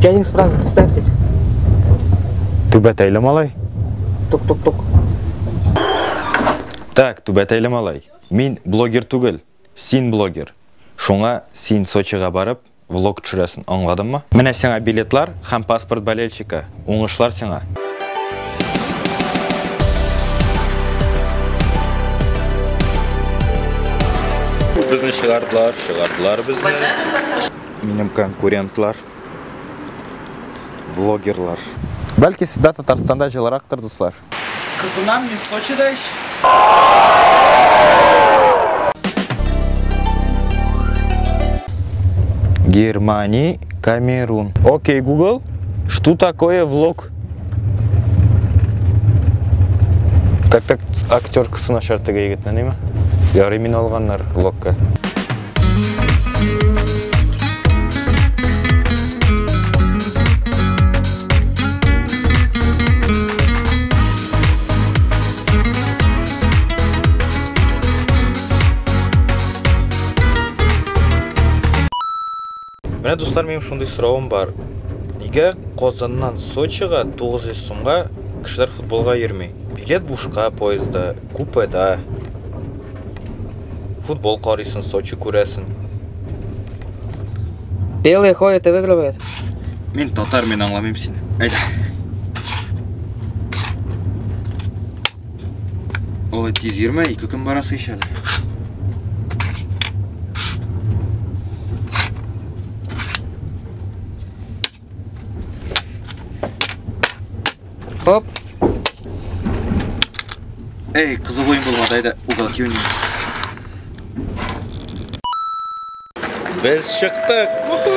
Дяденька справа, представьтесь. Түбәтәйле малай. Тук-тук-тук. Так, түбәтәйле малай. Мин блогер түгел, син блогер. Шуңа син Сочига барып, влог төшерәсең, аңладыңмы? Менә сиңа билетлар һәм паспорт болельщика. Уңышлар сиңа. Безне чыгардылар, чыгардылар безне. Минем конкурентлар, влогерлар. Бәлки сездә Татарстанда җылырактыр, дуслар. Кызынам мин Сочида ич. Германия, Камерун. Окей, Google, что такое влог? Капец, актеркасы начар теге егетнең, әйме? Ярый мине алганнар влогка. Менә, дуслар, минем шундый соравым бар. Нигә Казаннан Сочига 900 сумга кешеләр футболга йөрми? Билет бушка поездда, купеда. Футбол карыйсың, Сочи күрәсең. Белые ходят и выигрывают. Мин татар, мин аңламыйм сине. Әйдә. Олай тиз йөрмә, 2 көн барасы ич әле. Хоп. Эй, кызык уен булмады, әйдә, уголки уйныйбыз. Без чыктык. Уху!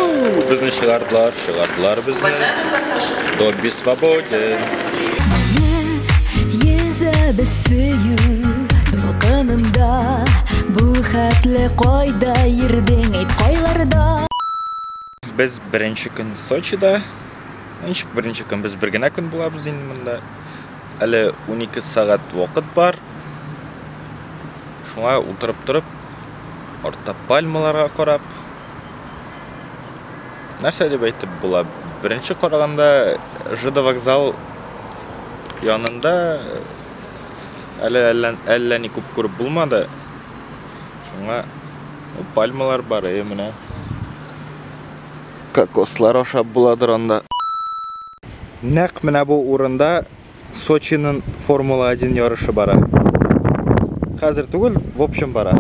Безне чыгардылар, чыгардылар безне. Добби свободен. Йөзәбез сөю дулкынында, бу хәтле кайда йөрдең, әйт кайларда? Без беренче көн Сочида. Ничек беренче көн? Без бер генә көн булабыз инде монда. Әле 12 сәгать вакыт бар. Шуңа утырып торып, артта пальмаларга карап, нәрсә дип әйтеп була? Беренче караганда ЖД вокзал янында әле әллә ни күп күреп булмады. Шуңа, ну, пальмалар бар, менә. Кокослар ашап буладыр анда. Нәкъ менә бу урында Сочиның Формула 1 ярышы бара. Хәзер түгел, в общем бара.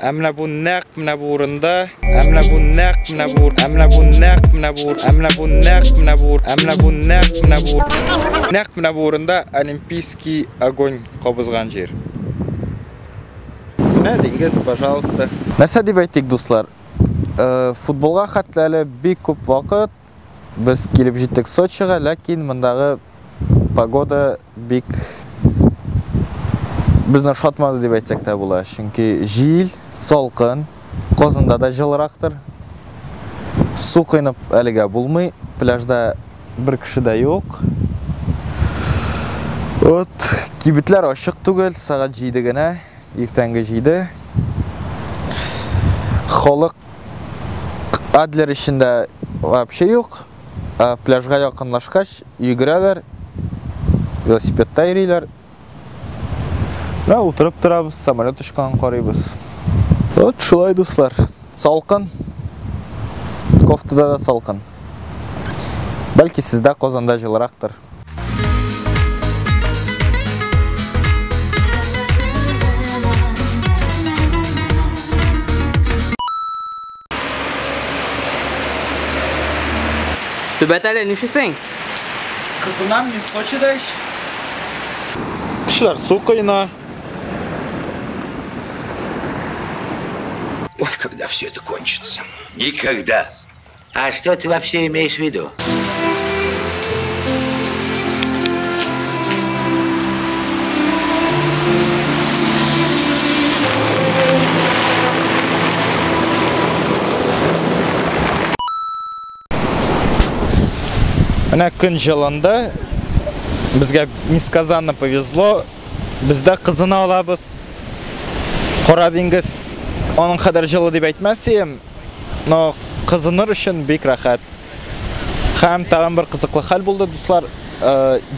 Ә менә бу нәкъ менә бу урында, ә менә бу нәкъ менә бу, ә менә бу нәкъ менә бу, ә менә бу нәкъ менә бу, ә менә бу нәкъ менә бу, нәкъ менә бу урында Олимпийский огонь кабызган җир. Менә диңгез, пожалуйста. Нәрсә дип әйтик, дуслар? Футболга хәтле әле бик күп вакыт. Без килеп җиттек Сочига, ләкин мондагы погода бик безне ошатмады дип әйтсәк тә була. Чөнки җил, салкын, Казанда да җылырактыр. Су коенып әлегә булмый, пляжда бер кеше дә юк. Вот, кибетләр ачык түгел, сәгать 7 генә, иртәнге 7. Халык Адлер эчендә вообще юк. Пляжга якынлашкач йөгерәләр, велосипедта йөриләр. Менә утырып торабыз, самолет очканын карыйбыз. Вот шулай, дуслар. Салкын. Кофтада да салкын. Бәлки сездә Казанда җылырактыр. Түбәтәле, нишлисең? Кызынам мин Сочида ич. Кешеләр су коена. Ой, когда все это кончится? Никогда. А что ты вообще имеешь в виду? Менә көн җылынды. Безгә несказанно повезло. Без дә кызына алабыз. Кара диңгез аның кадәр җылы дип әйтмәс идем, но Кызыныр өчен бик рәхәт. Һәм тагын бер кызыклы хәл булды, дуслар.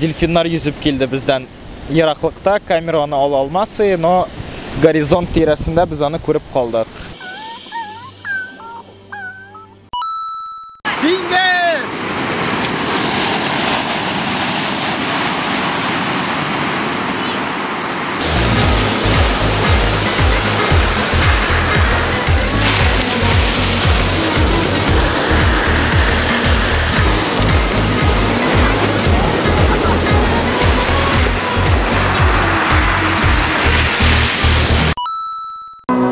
Дельфиннар йөзеп килде бездән ераклыкта. Камера аны ала алмас, но горизонт тирәсендә без аны күреп калдык. Диңгез!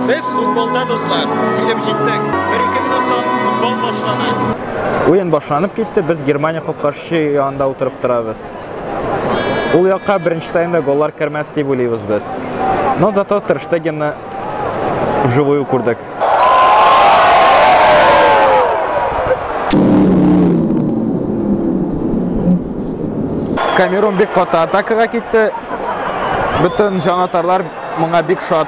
Без футболда, дуслар, килеп җиттек. 1-2 минуттан футбол башлана. Уен башланып китте, без Германия капкачы янында утырып торабыз. Ул якка беренче таймда голлар кермәс дип уйлыйбыз без. Но зато Тер Штегенны вживую күрдек. Камерун бик каты атакага китте. Бөтен җанатарлар моңа бик шат.